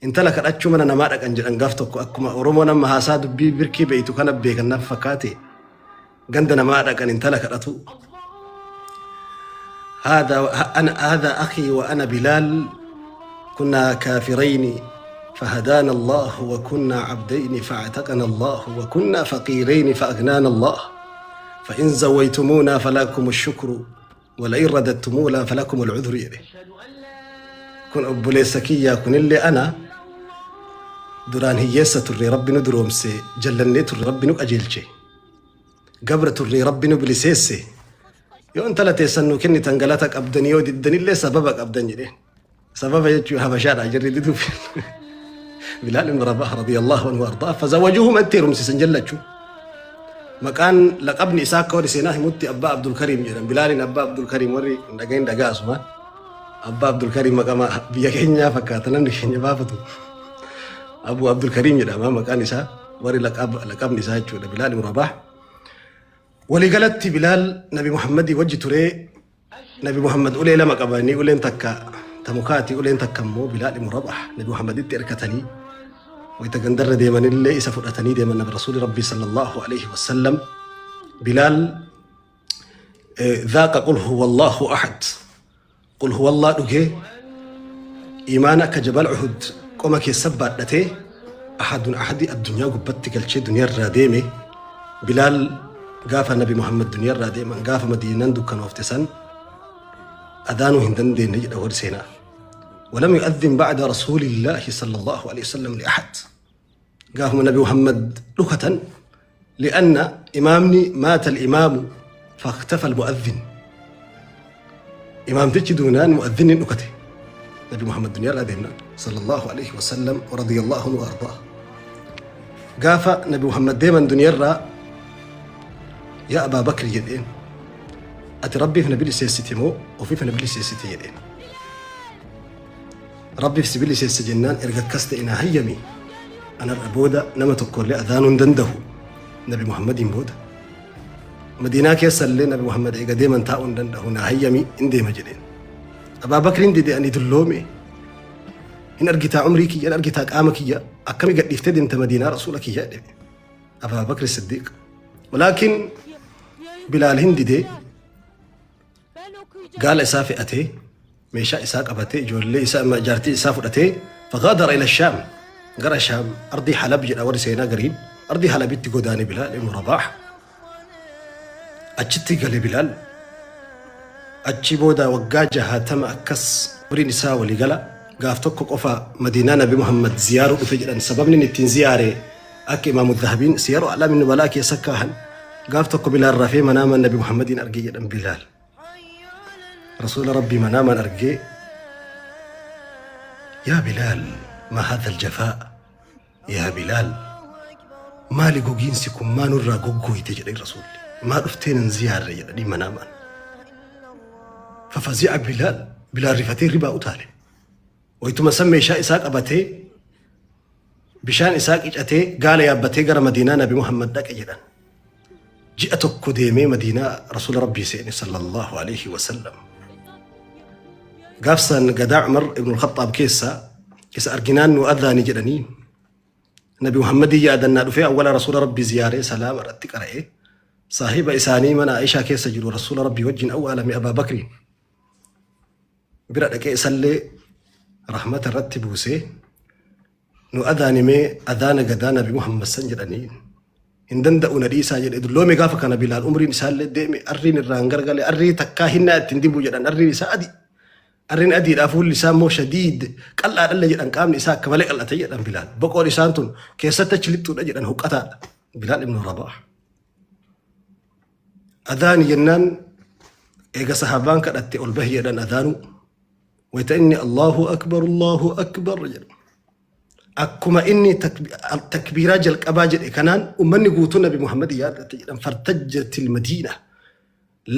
Intala kadhachuu mana namaa dhaqan jedhan gaaf tokko akkuma Oromoon amma haasaa dubbii birkii beeytu kana beekan naaf fakkaate ganda namaa dhaqan intala kadhatu. هذا أنا هذا أخي وأنا بلال كنا كافرين فهدانا الله وكنا عبدين فاعتقنا الله وكنا فقيرين فأغنانا الله فإن زويتمونا فلكم الشكر ولئن رددتمونا فلكم العذر jedhe. Kun obboleessa kiyyaa kunillee ana duraan hiyyeessa turre rabbi nu duroomse jallannee turre rabbi nu qajeelche gabra turre rabbi nu biliseesse yoo intala teessan nu kennitan galata qabdanii yoo diddanillee sababa qabdan jedheen. Sababa jechuun habashaadha jirri diduuf. Bilaal ibn Rabah radiyallahu anhu ardaa fazawajuhum itti heerumsiisan jallachuu. Maqaan laqabni isaa akka warri seenaa himutti Abbaa Abdul Kariim jedhan. Bilaaliin Abbaa Abdul Kariim warri hin dhagahin dhagaa asumaan. Abbaa Abdul Kariim maqama biyya keenyaa fakkaata namni keenya baafatu. Abu Abdul Kariim jedhama maqaan isaa warri laqabni isaa jechuudha Bilaal ibn Rabah. Waliigalatti Bilaal Nabi Muhammadii wajji turee Nabi Muhammad ulee lama qabanii uleen takka ta mukaati uleen takka immoo Bilaal ibn Rabah Nabi Muhammaditti erkatanii wayita gandarra deemanillee isa fudhatanii deeman Nabi Rasuuli Rabbii sallallahu alaihi wasallam Bilaal dhaaqa qul huwa Allahu ahad qul huwa Allah dhugee imaana akka jabal Uhud qoma keessa baadhatee ahadun ahadi addunyaa gubbatti galchee duniyaarraa deeme Bilaal gaafa Nabi Muhammad duniyaarraa deeman gaafa Madiinaan dukkanoofte san adaanuu hin dandeenye jedha warri seenaa. ولم يؤذن بعد رسول الله صلى الله عليه وسلم لأحد قاهم النبي محمد لكة لأن إمامني مات الإمام فاختفى المؤذن إمام دونان مؤذن لكته نبي محمد دنيا لا صلى الله عليه وسلم ورضي الله عنه وأرضاه Gaafa Nabi Muhammad deeman duniyarraa yaa Abaa Bakri jedheen ati Rabbiif na biliseessite moo ofiif na biliseessite jedheen. Rabbiif si biliseesse jennaan erga akkas ta'e naa hayyami anarra booda nama tokkollee adaanuu hin dandahu Nabi Muhammadiin booda. Madiinaa keessa illee Nabi Muhammad eega deeman taa'uu hin dandahu naa hayyami hin deema jedheen. Abaa Bakriin dide ani dulloome Hin argitaa umrii kiyya, hin argitaa qaama kiyya, akkami gadhiiftee deemta Madiinaa Rasuula kiyya jedhe. Abaa Bakri Siddiiq. Walaakin Bilaal hin didee gaala isaa fe'atee meeshaa isaa qabatee ijoollee isaa jaartii isaa fudhatee faqaadara ila Shaam gara Shaam ardii Halab jedha warri seenaa gariin ardii Halabitti godaane Bilaal ibnu Rabaah Achitti gale Bilaal. Achi booda waggaa jahaatama akkas umriin isaa walii gala. Gaaf tokko qofa Madiinaa Nabi Muhammad ziyaaruu dhufe jedhan. Sababni inni ittiin ziyaare akka Imaamu Dhahabiin Siyaru A'laami Nubalaa keessa kaahan. Gaaf tokko Bilaal rafee manaamaan Nabi Muhammadiin arge jedhan Bilaal. Rasuula Rabbii manaamaan argee yaa Bilaal maa haadha aljafaa Yaa Bilaal, maali gogiinsi kun maa nurraa goggooyte jedheen Rasuulli. Maa dhuftee nan ziyaarre jedhanii manaamaan. Fafazi'a Bilaal, Bilaal rifatee ribaa utaale. Waytuma san meeshaa isaa qabatee bishaan isaa qicatee gaala yaabbatee gara Madiinaa Nabi Muhammad dhaqe jedhan. Ji'a tokko deemee Madiinaa Rasuula Rabbii seene sallallahu alaihi wasallam. Gaafsan gadaa Umar ibn al-Khattaab keessa isa arginaan nu adhaani jedhanii Nabi Muhammadii yaadannaa dhufee awwala Rasuula Rabbii ziyaaree salaama irratti qara'ee saahiba isaanii mana Aishaa keessa jiru Rasuula Rabbii wajjin awwaalame Abaa Bakriin bira dhaqee isallee rahmata irratti buusee Nu adhaani mee adhaana gadaa nabi Muhammad san jedhanii hin danda'u na dhiisaa jedhe dulloome gaafa kana Bilaal umriin isaallee deeme arriin irraa hin gargale arrii takkaa hinnaa ittiin dibu jedhan arriin isaa adi arriin adiidhaa fuulli isaa immoo shadiid qal'aadhallee jedhan qaamni isaa akka malee qal'ate jedhan Bilaal boqoon isaan tun keessatti achi lixxuudha jedhan huqqataadha Bilaal ibn Rabaah. Adhaani jennaan eega sahaabaan kadhatte ol bahi jedhan adhaanuu Wayta inni Allahu Akbar Allahu Akbar jedhu. Akkuma inni takbiiraa jalqabaa jedhe kanaan ummanni guutuu Nabi Muhammad yaadate jedhan fartajjatil Madiina.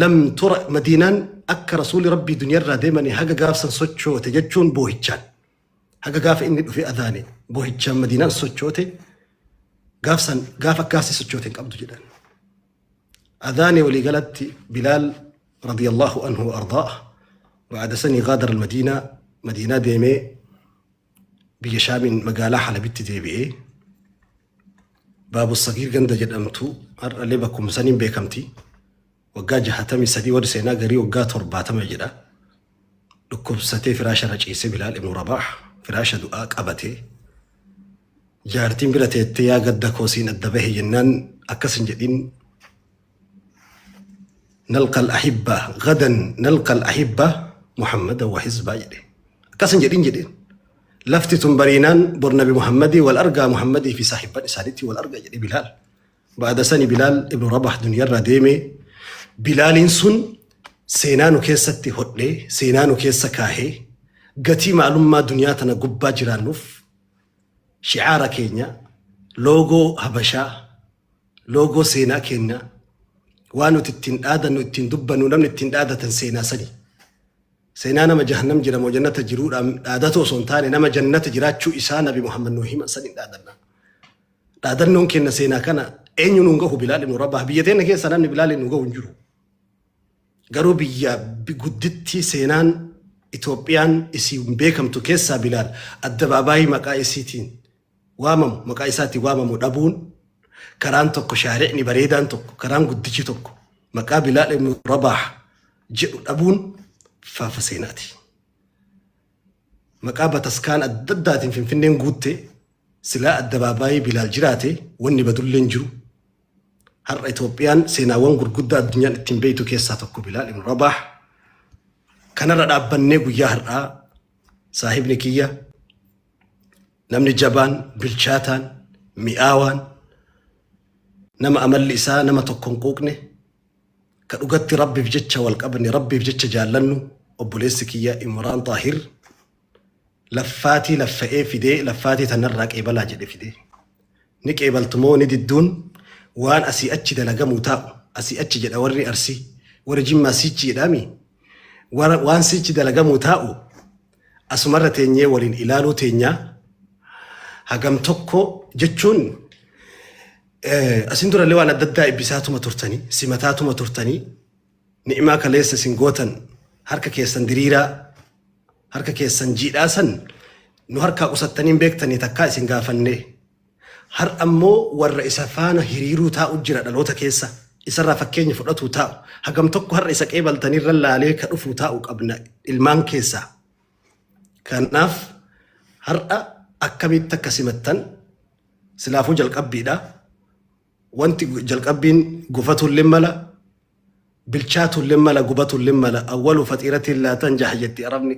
Lam tura Madiinaan akka rasuulli Rabbii duniyarraa deemanii haga gaafsan sochoote jechuun boohichaan. Haga gaafa inni dhufee adhaane boohichaan Madiinaan sochoote gaafsan gaafa akkaasii sochoote hin qabdu jedhan. Adhaane waliigalatti Bilaal radiyallahu anhu wa ardaah ba'ada sanii gaadara almadiinaa madiinaa deemee Biyya Shaamiin magaalaa Halabitti deebi'ee Baabu Sagiir ganda jedhamtu har'allee bakkuma saniin beekamti. Waggaa 63, warri seenaa garii waggaa 70 jedha. Dhukkubsatee firaasha irra ciisee, Bilaal ibnu Rabaah firaasha du'aa qabatee, jaartiin bira teettee "Yaa gadda koo, siin adda bahe" jennaan, akkas hin jedhin, "نلقى الأحبة غدا، نلقى الأحبة محمدا وحزبه" jedhe. Akkas hin jedhin jedheen. Lafti tun bariinaan bor Nabi Muhammadii wal argaa, Muhammadii fi saahibban isaaniitti wal argaa jedhe Bilaal. Ba'ada sani Bilaal ibnu Rabah duniyarraa deeme. Bilaaliin sun seenaa nu keessatti hodhee, seenaa nu keessa kaahee, gatii maalummaa duniyaa tana gubbaa jiraannuuf shicaara keenya, loogoo Habashaa, loogoo seenaa keenya, waan nuti ittiin dhaadannu, ittiin dubbannu, namni ittiin dhaadatan seenaa sani. Seenaa nama jahannam jira moo jannata jiruudhaan dhaadatu osoo hin taane, nama jannata jiraachuu isaa Nabi Muhammad nuu himan saniin dhaadanna. Dhaadannoon keenya seenaa kana eenyu nuun gahu? Bilaal ibnu Rabah. Biyya teenya keessa namni Bilaal nu gahu hin jiru. Garuu biyya guddittii seenaan Itoophiyaan isiin beekamtu keessaa Bilaal addabaabaayii maqaa isiitiin waamamu, maqaa isaatiin waamamu dhabuun, karaan tokko, shaari'ni bareedaan tokko, karaan guddichi tokko maqaa Bilaal ibnu Rabah jedhu dhabuun faafa seenaati. Maqaa bataskaan adda addaatiin Finfinneen guutte. Silaa addabaabaayii Bilaal jiraate wanni badullee hin jiru. Har'a Itoophiyaan seenaawwan gurguddaa addunyaan ittiin beektu keessaa tokko Bilaal ibnu Rabah. Kanarra dhaabbannee guyyaa har'aa saahibni kiyya, namni jabaan, bilchaataan, mi'aawaan, nama amalli isaa nama tokko hin quuqne, ka dhugatti Rabbiif jecha wal qabne, Rabbiif jecha jaallannu, obboleessi kiyya Imraan Xaahir laffaatii laffa'ee fidee, laffaatii tanarraa qeebalaa jedhe fidee. Ni qeebaltu moo ni didduun waan asii achi dalagamuu taa'u. Asii achi jedha warri Arsii, warri Jimmaa siichi jedhaami. Waan siichi dalagamuu taa'u asumarra teenyee waliin ilaaluu teenyaa. Hagam tokko jechuun asin durallee waan adda addaa ibbisaatuma turtanii, simataatuma turtanii, ni'imaa kaleessa isin gootan, harka keessan diriiraa, harka keessan jiidhaa san nu harkaa qusattanii hin beektanii takkaa isin gaafannee. Har ammoo warra isa faana hiriiruu taa'u jira, dhaloota keessa isarraa fakkeenya fudhatuu taa'u, hagam tokko har'a isa qeebaltanirra laalee ka dhufuu taa'u qabna ilmaan keessaa. Kanaaf har'a akkamitti akka simattan silaafuu jalqabbiidha. Wanti jalqabbiin gufatullee mala, bilchaatullee mala, gubatullee mala. أول فطيرة لا تنجح jetti Arabni.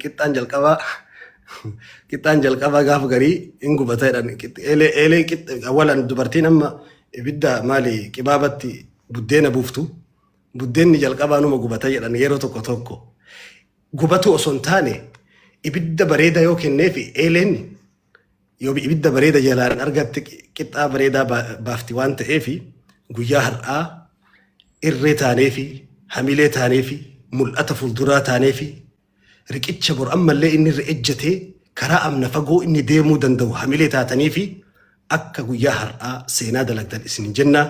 Qixxaan jalqabaa gaafa garii hin gubata jedhan. Eelee awalan dubartiin amma ibidda maali qibaabatti buddeena buuftu, buddeenni jalqabaa numa gubata jedhan yeroo tokko tokko. Gubatu osoo hin taane, ibidda bareeda yoo kenneefi, eeleen yoo ibidda bareeda jalaan argatte qixxaa bareedaa baafti waan ta'eefi, guyyaa har'aa irree taaneefi, hamilee taaneefi, mul'ata fuulduraa taaneefi, riqicha bor ammallee inni irra ejjatee karaa amna fagoo inni deemuu danda'u hamilee taataniifi, akka guyyaa har'aa seenaa dalagdan isin jennaa.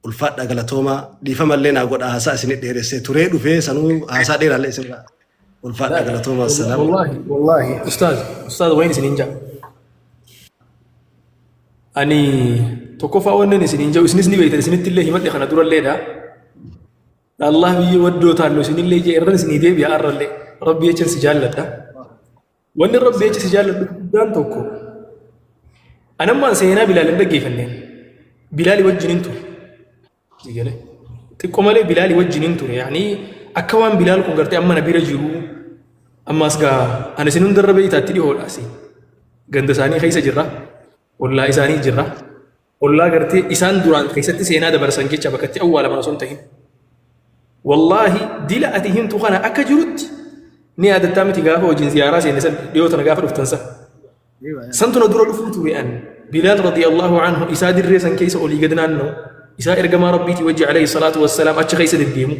Ulfaadha, galatoomaa. Dhiifamallee naa godha, haasaa isin dheeressee turee dhufee sanuu haasaa dheeraallee isinirraa. Ulfaadha, galatoomaa, assalaam. والله والله أستاذ، أستاذ، وين isiniin jaa? Ani tokkoffaa wannan isiniin jedhu isinis ni beektan, isinitti illee himadhe kana duralleedha. Allah biyya waddoo taallu isinillee jee irran isinii deebi'a. Arrallee Rabbi jechan si jaalladha. Wanni Rabbi jecha si jaalladhu guddaan tokko, anammaan seenaa Bilaal hin dhaggeeffanneen. Bilaali wajjin ture. Sigale. Xiqqoo malee Bilaali wajjin ture. Yaani akka waan Bilaal kun gartee amma na bira jiru, ammas gaa ani isin hundarra beektaatti dhiyoodha asi. Ganda isaanii keessa jirra. Ollaa isaanii jirra. Ollaa gartee isaan duraan keessatti seenaa dabarsan jecha bakka itti awwaalaman osoo hin ta'in. Wallaahi dila ati himtu kana akka jirutti ni yaadattaa miti, gaafa wajjin ziyaaraa seenne san, dhiyoo tana gaafa dhuftan san. Santu na dura dhufuu ture an. Bilaal رضي الله عنه isaa dirree san keessa olii gad naanna'u, isaa ergamaa Rabbiitii wajji عليه الصلاة والسلام achi keessa deddeemu,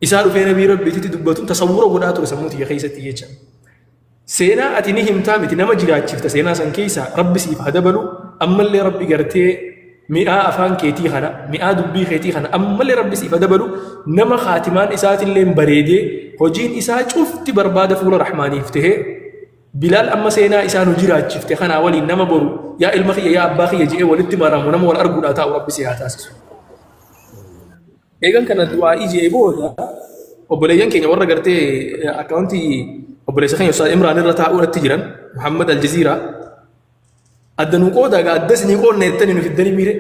isaa dhufee nabii Rabbiititti dubbatuun tasawwura godhaa ture sammuu tiyya keessatti jecha. Seenaa ati ni himtaa miti, nama jiraachifta seenaa san keessa. Rabbi siif haa dabalu. Ammallee Rabbi gartee mi'aa afaan keetii kana, mi'aa dubbii keetii kana ammallee Rabbi siif haa dabalu. Nama kaatimaan isaatillee bareedee, hojiin isaa cufti barbaada fuula Rahmaaniif tahee. Bilaal amma seenaa isaa nu jiraachifte kanaa waliin nama boru yaa ilma kiyya yaa abbaa kiyya je'ee walitti maramu nama wal arguudhaa taa'u Rabbi si haa taasisu. Eegan kana du'aa'ii je'ee booda obboleeyyan keenya warra gartee akkaawuntii obboleessa keenya Ustaaz Imraan irra taa'uudhatti jiran Muhammad Aljaziiraa adda nu qoodaa gaa adda isinii qoodna jettanii nu fiddanii miire.